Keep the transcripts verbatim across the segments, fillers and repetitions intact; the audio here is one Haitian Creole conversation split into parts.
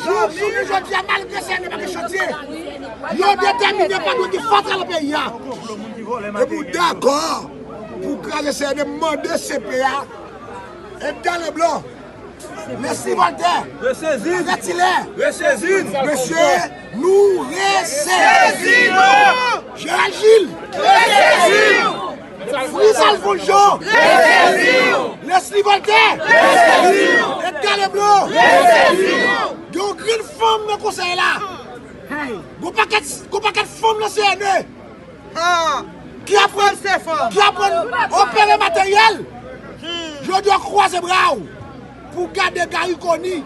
Jouk jounen jodi a, malgre C N E pa gen chantye, yo detèmine pa dwe gen fatra nan peyi a. Epi w dakò pou kraze C N E, mande C P A, Edgar Leblanc, Leslie Voltaire, Fred Hilaire, mesye, nou resezi nou! Gérald Gilles, Fritz Alphonse Jean, Leslie Voltaire, Edgar Leblanc, gen yon grenn fanm nan konsèy la. Gon pakèt, gon pakèt fanm nan C N E ki aprann, ki aprann opere materyèl. Jodi a, kwaze bra w pou gade Garry Conille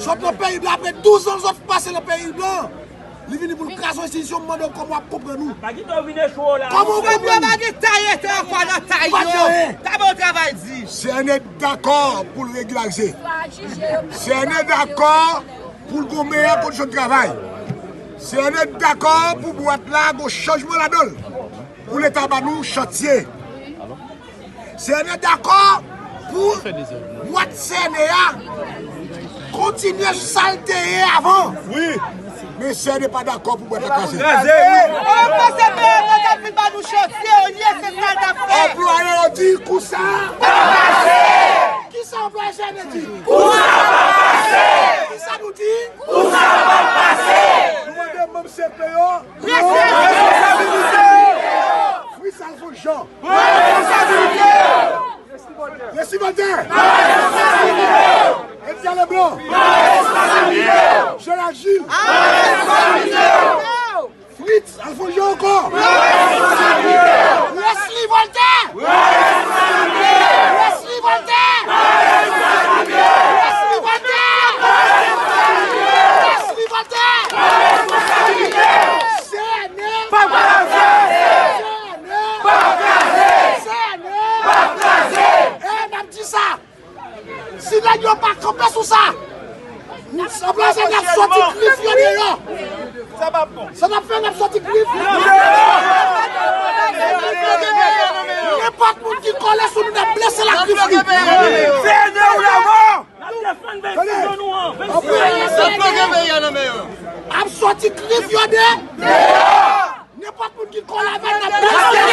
sot nan peyi blan apre douz an zot pase nan peyi blan. Li vini pou l kraze yon enstitisyon, m mande w kòman w ap konprann ou. Kòman w konprann ou? Pa gen tay rete ankò nan tay yo. Taban yon travay di. C N E dakò pou l regilarize. C N E dakò pou l gon meyè kondisyon de travay. C N E dakò pou bwat la gon chanjman ladan l. Pou Leta ba nou chantye. C N E dakò pou bwat C N E a kontinye sa l te ye avan. Wi. Men C N E pa dakò pou bwat la kraze. Kraze, wi. Ou panse P M nan t ap vin ba nou chantye, olye se sa l t ap fè. Anplwaye yo di kou sa pa pase. Kisa anplwaye C N E di? Kou sa pa pase. Kisa nou di? Kou sa pa pase. Nou mande manm C P yo. Pran responsabilite yo! Fritz Alphonse Jean. Pran responsabilite yo! Leslie Voltaire. Pran responsabilite yo! Edgar Leblanc. Pran responsabilite yo! Gérald Gilles. Pran responsabilite yo! Fritz Alphonse Jean ankò. Pran responsabilite yo! Leslie Voltaire. Pran responsabilite yo! Leslie Voltaire. Leslie Voltaire. Leslie Voltaire. C N E p ap kraze! C N E p ap kraze! C N E p ap kraze! E n ap di sa, si nèg yo pa kanpe sou sa, anplwaye n ap soti grif yo deyò. Sa n ap fè, n ap soti grif yo deyò. Nenpòt moun ki kole sou nou, n ap blese l ak grif li. C N E ou la mò! N ap defann venn sis jan nou an. Venn sis jan nou an. N ap bloke peyi a nan men yo. Ap soti grif yo de. Nenpòt moun ki kole avè n ap blese.